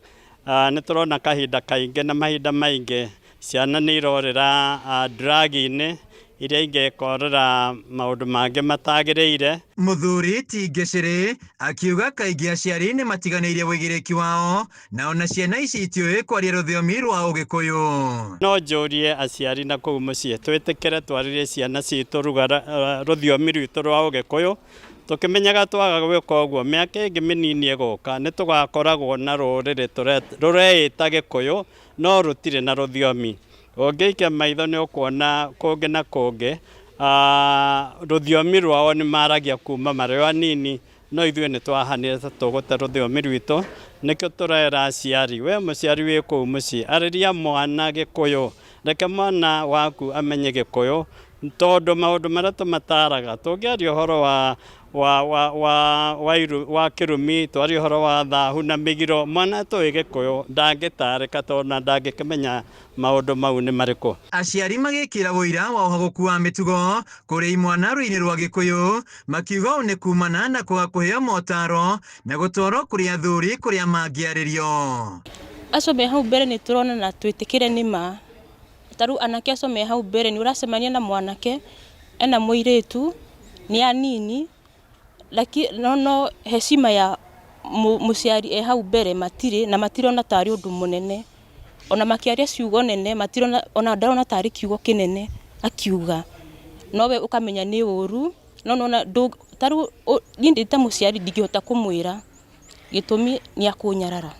Speaker 22: Nĩ tũrona kahinda kaingĩ na mahinda maingĩ ciana nĩ irorĩra drug-inĩ Iria ingĩ ikorĩra maũndũ mangĩ matagĩrĩire.
Speaker 20: Mũthuri ti Ngĩcĩrĩ akiuga kaingĩ aciari nĩ matiganĩirie wĩigĩrĩki wao na ona ciana ici itiũĩ kwaria rũthiomi rwa Ũgĩkũyũ.
Speaker 22: No njũrie aciari na kũu mũciĩ twĩtĩkĩre twarĩrie ciana citũ rũthiomi rwitũ rwa Ũgĩkũyũ, tũkĩmenyaga twaga gwĩka ũguo mĩaka ĩngĩ mĩnini ĩgũka nĩ tũgakoragwo na rũrĩrĩ rũreĩta Gĩkũyũ no rũtirĩ na rũthiomi. Ũngĩikia maitho nĩ ũkuona kũngĩ na kũngĩ rũthiomi rwao nĩ maragia kuma marĩ o anini, no ithuĩ nĩ twahanire ta tũgũte rũthiomi rwitũ. Nĩkĩo tũrera aciari, we mũciari wĩ kũu mũciĩ, arĩria mwana Gĩkũyũ, reke mwana waku amenye Gĩkũyũ, tondũ maũndũ marĩa tũmataraga tũngĩaria ũhoro wa wa wa wa wa iru, wa kĩrumi, twarie ũhoro wa thahu na mĩgiro, mwana atoĩ Gĩkũyũ ndangĩtarĩka tondũ na ndangĩkĩmenya maũndũ mau nĩ marĩkũ.
Speaker 20: Aciari magĩkĩra ũira wa ũhagũku wa mĩtugo kũrĩ imwana rũrĩrĩ rwa Gĩkũyũ, makiuga ũũ nĩ kumana na kwaga kũheo motaro na gũtwarwo kũrĩ athuri kũrĩa mangĩarĩrio.
Speaker 1: Acio me hau mbere nĩ tũrona na twĩtĩkĩre nĩ ma. Ta rĩu anake acio me hau mbere nĩ ũracemania na mwanake ena mũirĩtu nĩ anini lakini no no heshima ya mũciari e hau mbere matirĩ na matirona tarĩ ũndũ mũnene. Ona makĩaria ciugo nene matirona, ona ndarona tarĩ kiugo kĩnene akiuga, nowe ũkamenya nĩ ũru, no nona ta rĩu niĩ ndĩ ta mũciari ndingĩhota kũmwĩra gĩtũmi nĩ akũnyarara,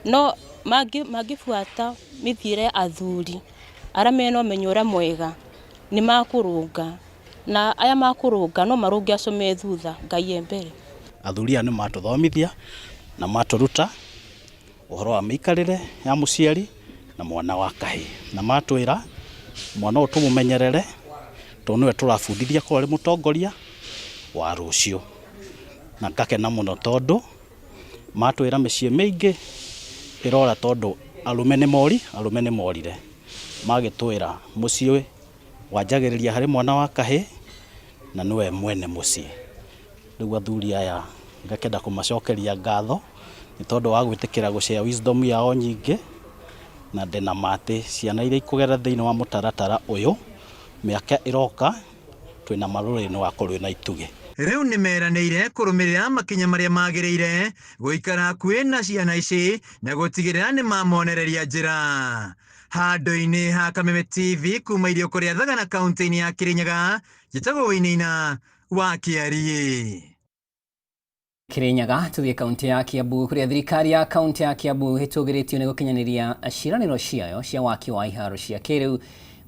Speaker 1: no mangĩbuata mĩthiĩre ya athuri arĩa mena ũmenyo ũrĩa mwega nĩ makũrũnga, na aya makũrũnga no marũnge acio me thutha, Ngai e mbere.
Speaker 3: Athuri aya nĩ matũthomithia na matũruta ũhoro wa mĩikarĩre ya mũciari na mwana wa kahĩĩ, na matwĩra mwana ũyũ tũmũmenyerere tondũ nĩwe tũrabundithia akorwo arĩ mũtongoria wa rũciũ. Na ngakena mũno tondũ matwĩra mĩciĩ mĩingĩ ĩrora tondũ arũme nĩ mori, arũme nĩ morire. Magĩtwĩra mũciĩ wanjagĩrĩria harĩ mwana wa kahĩĩ na nĩwe mwene mũciĩ. Rĩu athuri aya ngakĩenda kũmacokeria ngatho nĩ tondũ wa gwĩtĩkĩra gũshare wisdom yao nyingĩ, na ndĩna ma atĩ ciana iria ikũgerera thĩinĩ wa mũtaratara ũyũ mĩaka ĩroka twĩna ma rũrĩrĩ nĩ rũgakorwo rwĩna itugĩ.
Speaker 20: Rĩu nĩ meranĩire kũrũmĩrĩra makinya marĩa magĩrĩire gũikara hakuhĩ na ciana ici na gũtigĩrĩra nĩ mamonereria njĩra. Handũ-inĩ ha Kameme TV kuma Iriũko rĩa Thagana kaunti-inĩ ya Kirinyaga, njĩtagwo Wainaina wa Kĩariĩ.
Speaker 2: Kirinyaga tuthiĩ kaunti ya Kiambu kũrĩa thirikari ya kaunti ya Kiambu ĩtũgĩrĩtio nĩ gũkinyanĩria ciĩranĩro ciayo cia waki wa iharo cia kĩrĩu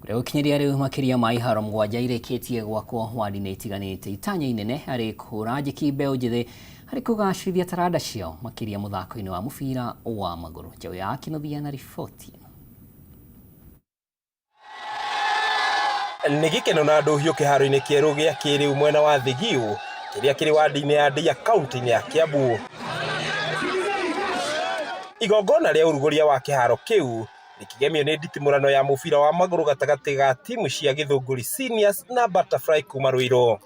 Speaker 2: kũrĩa gũkinyĩria rĩu makĩria ma iharo 7 irĩkĩtie gwakwo wadi-inĩ itiganĩte. Itanya inene harĩ kũhũra njeki mbeũ njĩthĩ harĩ kũgacĩrithia taranda ciao makĩria mũthako-inĩ wa mũbira wa magũrũ. Njaũ ya Kĩnuthia na riboti ĩno.
Speaker 23: Nĩ gĩkeno na ndũhiũ kĩharo-inĩ kĩerũ gĩa kĩrĩu mwena wa Thigiu kĩrĩa kĩrĩ wadi-inĩ ya Ndeia kaunti-inĩ ya Kiambu. Igongona rĩa ũrugũria wa kĩharo kĩu rĩkĩgemio nĩ nditimũrano ya mũbira wa magũrũ gatagatĩ ga timu cia Gĩthũngũri Seniors na Butterfly kuma Ruiru.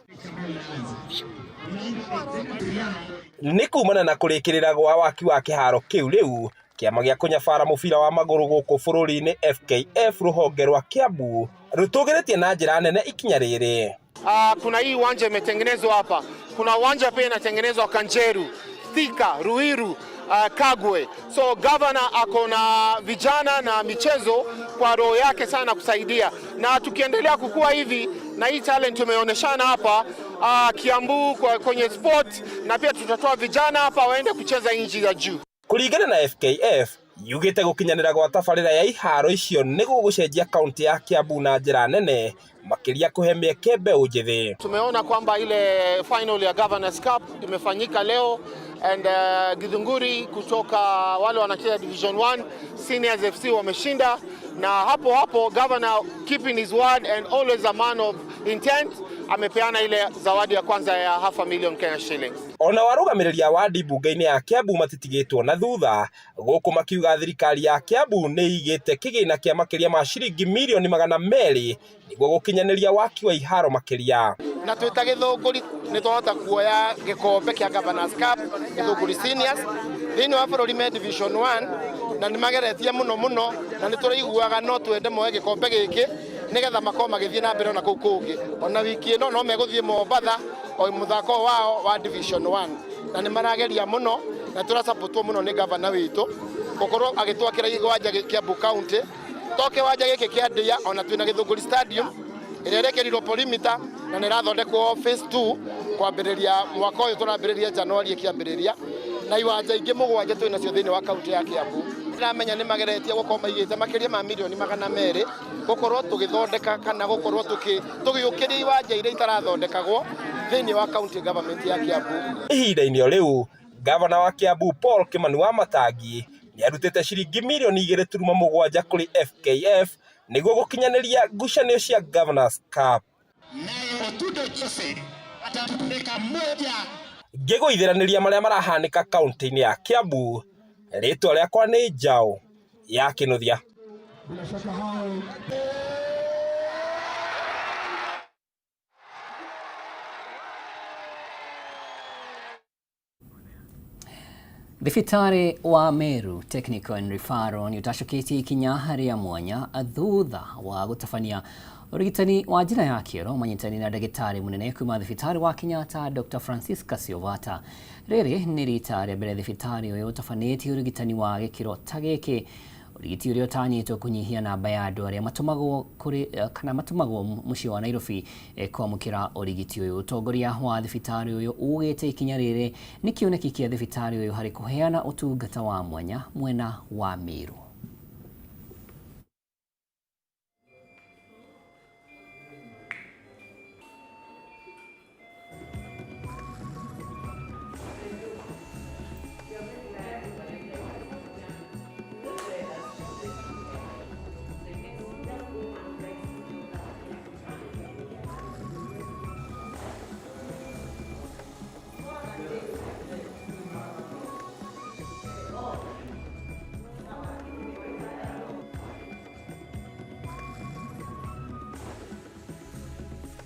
Speaker 23: Nĩ kumana na kũrĩkĩrĩra gwa waki wa kĩharo kĩu rĩu kĩama gĩa kũnyabara mũbira wa magũrũ gũkũ bũrũri-inĩ FKF rũhonge rwa Kiambu rũtũgĩrĩtie na njĩra nene ikinya rĩrĩ.
Speaker 24: Kuna hii uwanja imetengenezwa hapa, kuna uwanja pia inatengenezwa Kanjeru, Thika, Ruiru, Kagwe. So governor ako na vijana na michezo kwa roho yake sana kusaidia, na tukiendelea kukua hivi na hii talent tumeoneshana hapa Kiambu kwenye sport, na pia tutatoa vijana hapa waende kucheza nchi za juu.
Speaker 23: Kũringana na FKF yugĩte gũkinyanĩra gwa tabarĩra ya iharo icio nĩ gũgũcenjia kaunti ya Kiambu na njĩra nene makĩria kũhe mĩeke mbeũ njĩthĩ.
Speaker 24: Tumeona kwamba ile final ya Governors Cup imefanyika leo and Githunguri kutoka wale wanacheza Division 1 Seniors FC wameshinda, na hapo hapo governor keeping his word and always a man of intent amepeana ile zawadi ya kwanza ya 500,000 Kenya shillings.
Speaker 23: Ona warũgamĩrĩri a wadi mbunge-inĩ ya Kiambu matitigĩtwo na thutha gũkũ makiuga thirikari ya Kiambu nĩ ĩigĩte kĩgĩna kĩa makĩria ma ciringi mirioni 200 nĩguo gũkinyanĩria waki wa iharo makĩria.
Speaker 25: Na twĩ ta Gĩthũngũri nĩ twahota kuoya gĩkombe kĩa Governors Cup Gĩthũngũri Seniors thĩinĩ wa bũrũri me Division 1, na nĩ mageretie mũno mũno, na nĩ tũraiguaga no twende moe gĩkombe gĩkĩ, Nigetha makorwo magĩthiĩ na mbere ona kũu kũngĩ. Ona wiki ĩno no megũthiĩ Mombatha o mũthako wao wa Division 1, na nĩ marageria mũno na tũrasapotwo mũno nĩ gavana witũ gũkorwo agĩtwakĩra kĩwanja Kiambu County. To kĩwanja gĩkĩ kĩa Ndia, ona twĩna Gĩthũngũri Stadium ĩrĩa ĩrekĩrirwo perimeter na nĩ ĩrathondekwo phase 2 kwambĩrĩria mwaka ũyũ tũrambĩrĩria Januari ĩkĩambĩrĩria, na iwanja ingĩ 7 twĩ nacio thĩinĩ wa kaunti ya Kiambu. Ndĩramenya nĩ mageretie gũkorwo maigĩte makĩria ma mirioni 200 gũkorwo tũgĩthondeka kana gũkorwo tũgĩũkĩria iwanja iria itarathondekagwo thĩinĩ wa county government ya Kiambu.
Speaker 23: Ihinda-inĩ o rĩu, gavana wa Kiambu Paul Kimani Wamatangi nĩ arutĩte ciringi mirioni 2.7 kũrĩ FKF nĩguo gũkinyanĩria ngucanio cia Governors Cup. Ngĩgũithĩranĩria marĩa marahanĩka kaunti-inĩ ya Kiambu, rĩtwa rĩakwa nĩ Njaũ ya Kĩnuthia.
Speaker 2: Thibitarĩ wa Meru Technical and Referral nĩ ũtacũkĩtie ikinya rĩa mwanya thutha wa gũtabania ũrigitani wa njĩra ya kĩoro manyitanĩire na ndagĩtarĩ mũnene kuma thibitarĩ wa Kenyatta Dr. Francisca Siovata. Rĩrĩ nĩ rita rĩa mbere thibitarĩ ũyũ ũtabanĩtie ũrigitani wa gĩkĩro ta gĩkĩ, ũrigiti ũrĩa ũtanyĩtwo kũnyihia namba ya andũ arĩa matũmagwo kũrĩ kana matũmagwo mũciĩ wa Nairobi kwamũkĩra ũrigiti ũyũ. Ũtongoria wa thibitarĩ ũyũ ugĩte ikinya rĩrĩ nĩ kĩoneki kĩa thibitarĩ ũyũ harĩ kũheana ũtungata wa mwanya mwena wa Meru.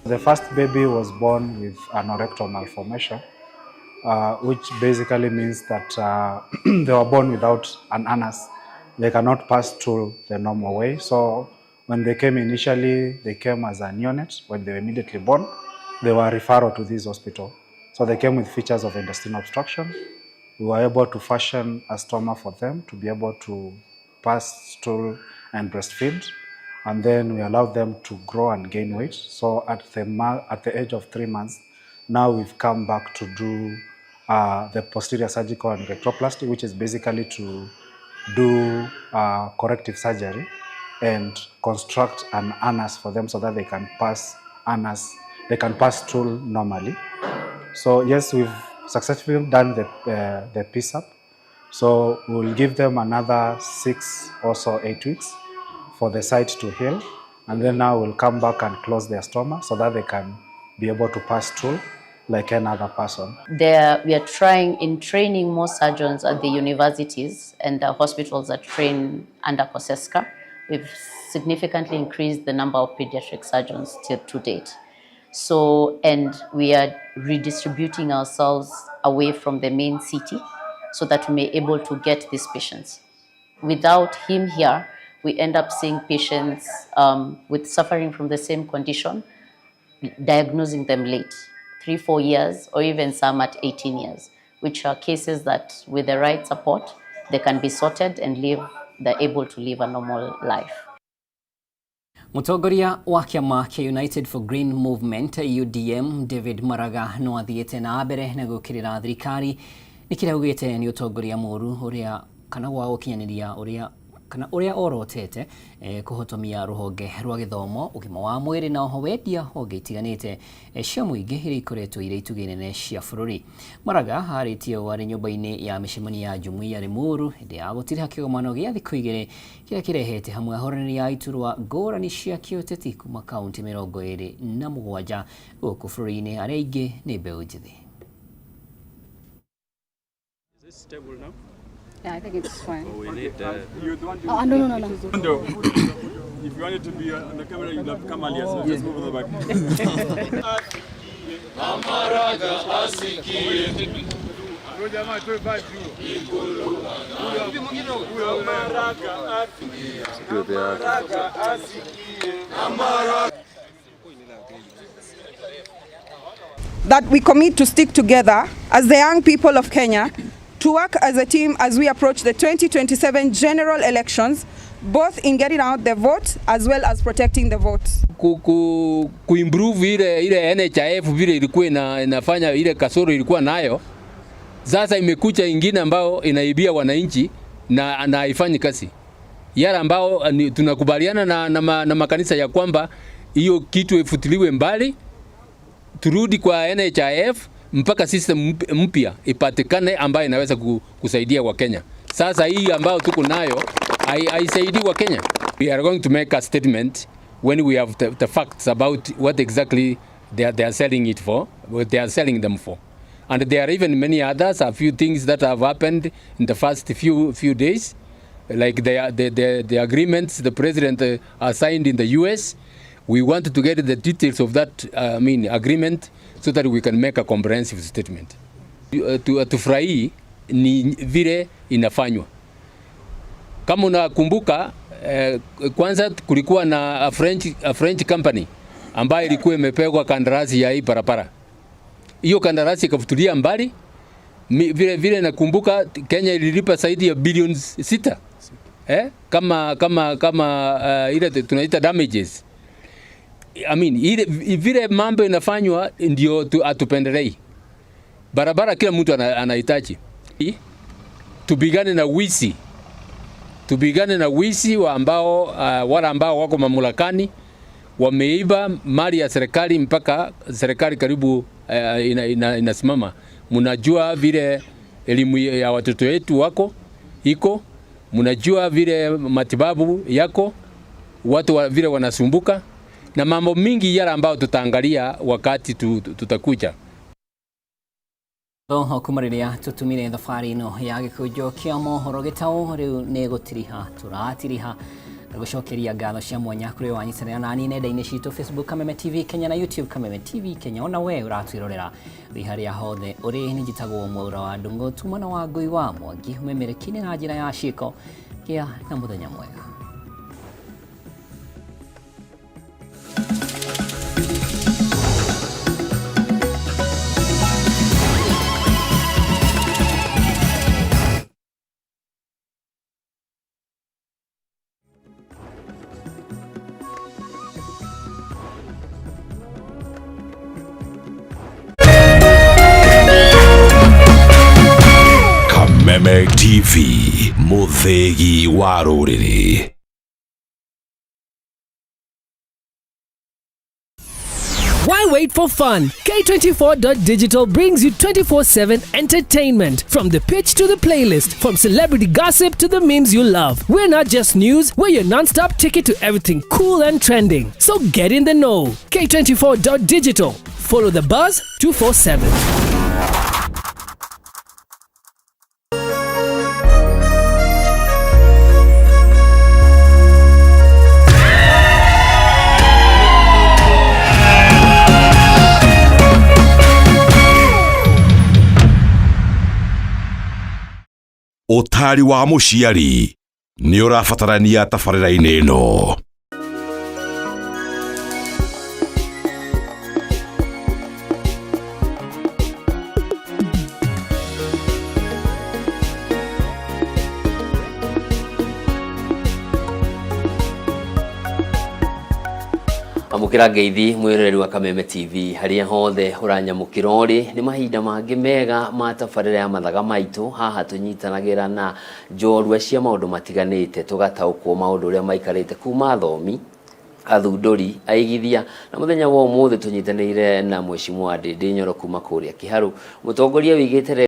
Speaker 4: The first baby was born with anorectal malformation, which basically means that they were born without an anus. They cannot pass through the normal way. So when they came initially, they came as a neonate. When they were immediately born, they were referred to this hospital. So they came with features of intestinal obstruction. We were able to fashion a stoma for them to be able to pass stool and breastfeed. And then we allowed them to grow and gain weight. So at the age of 3 months, now we've come back to do the posterior surgical and retroplasty, which is basically to do corrective surgery and construct an anus for them so that they can pass anus, they can pass stool normally. So yes, we've successfully done the PSAP. So we'll give them another 6 or so 8 weeks for the site to heal, and then now we'll come back and close their stoma so that they can be able to pass stool like any other person.
Speaker 6: There, we are trying in training more surgeons at the universities and the hospitals that train under COSESCA. We've significantly increased the number of pediatric surgeons to date. So, and we are redistributing ourselves away from the main city so that we may be able to get these patients. Without him here, we end up seeing patients with suffering from the same condition, diagnosing them late, 3-4 years, or even some at 18 years, which are cases that with the right support, they can be sorted and live, they're able to live a normal life.
Speaker 2: Mũtongoria wa kĩama kĩa United for Green Movement UDM David Maraga no athiĩte na mbere na gũũkĩrĩra thirikari nĩ kĩrĩa augĩte nĩ ũtongoria mũũru ũrĩa kana wa gũkinyanĩria ũrĩa kana ũrĩa orotete kũhotomia rũhonge rwa gĩthomo, ũgima wa mwĩrĩ na oho wendia honge itiganĩte cia mũingĩ iria ikoretwo irĩ itugĩ nene cia bũrũri. Maraga arĩtie ũũ arĩ nyũmba-inĩ ya mĩcemanio ya Jumuiya Limuru hĩndĩ ya gũtiriha kĩgomano gĩa thikũ 2 kĩrĩa kĩrehete hamwe ahũranĩri a iturwa ngũrani cia kĩũteti kuma kaunti 27 gũkũ bũrũri-inĩ, arĩa aingĩ nĩ mbeũ njĩthĩ.
Speaker 7: Is this stable now?
Speaker 8: Yeah, I think it's fine.
Speaker 7: Oh, we need
Speaker 8: oh, no, no, no, no.
Speaker 7: If you want it to be on the camera, you'll have come earlier, so just move on the back.
Speaker 5: That we commit to stick together as the young people of Kenya to work as a team as we approach the 2027 general elections, both in getting out the vote as well as protecting the vote.
Speaker 9: Ku, ku, kuimprove ile ile NHIF vile ilikuwa ina, inafanya ile kasoro ilikuwa nayo. Sasa imekuja ingine ambayo inaibia wananchi na na haifanyi kazi. Yale ambao ni- tunakubaliana na, na, ma, na makanisa ya kwamba hiyo kitu ifutiliwe mbali, turudi kwa NHIF mpaka system mpya ipatikane ambayo inaweza kusaidia Wakenya. Sasa hii ambayo tuko nayo haisaidii Wakenya. We are going to make a statement when we have the facts about what exactly they are selling it for, what they are selling them for. And there are even many others, a few things that have happened in the first few days, like the agreements the president has signed in the US. We want to get the details of that I mean, agreement so that we can make a comprehensive statement. Tufurahii ni vile inafanywa. Kama unakumbuka kwanza kulikuwa na a French company ambayo ilikuwa imepegwa kandarasi ya hii barabara. Hiyo kandarasi ikafutulia mbali. Vile vile nakumbuka Kenya ililipa zaidi ya bilioni 6 kama ile tunaita damages. I mean, ile vile mambo inafanywa ndio hatupendelei. Barabara kila mtu anahitaji. Tupigane na wizi, tupigane na wizi wa ambao wale ambao wako mamlakani wameiba mali ya serikali mpaka serikali karibu inasimama. Mnajua vile elimu ya watoto wetu wako iko, mnajua vile matibabu yako watu vile wanasumbuka na mambo mingi yale ambayo tutaangalia wakati tutakuja.
Speaker 2: Oho kuma rĩrĩa tũtumire thabarĩ ĩno ya gĩkũnjo kĩa mohoro gĩtaũ rĩu nĩ gũtiriha tũratiriha na gũcokeria ngatho cia mwanya kũrĩ wanyitanĩra nani nenda-inĩ citũ Facebook Kameme TV Kenya na YouTube Kameme TV Kenya. Ona we ũratwĩrorera wĩ harĩa hothe ũrĩ, nĩ njĩtagwo Mwaura wa Ndung'u tumana wa Ngũi wa Mwangi ũmemerekia na njĩra ya ciĩko. Gĩa na mũthenya mwega.
Speaker 10: Kameme TV, mũthĩgi wa rũrĩrĩ.
Speaker 11: Why wait for fun? K24.digital brings you 24/7 entertainment. From the pitch to the playlist, from celebrity gossip to the memes you love. We're not just news, we're your non stop ticket to everything cool and trending. So get in the know. K24.digital. Follow the buzz 247.
Speaker 10: Ũtari wa mũciari nĩ ũrabatarania tabarĩra-inĩ ĩno.
Speaker 12: Amũkĩra ngeithi mwĩroreri wa Kameme TV harĩa hothe ũranyamũkĩra ũrĩ. Nĩ mahinda mangĩ mega ma tabarĩra ya mathaga maitũ. Haha tũnyitanagĩra na njorua cia maũndũ matiganĩte, tũgataũkwo maũndũ ũrĩa maikarĩte kuma athomi, athundũri, aigithia. Na mũthenya wa ũmũthĩ tũnyitanĩire na Mheshimiwa Ndindi Nyoro kuma kũrĩa Kĩharũ, mũtongoria wĩigĩte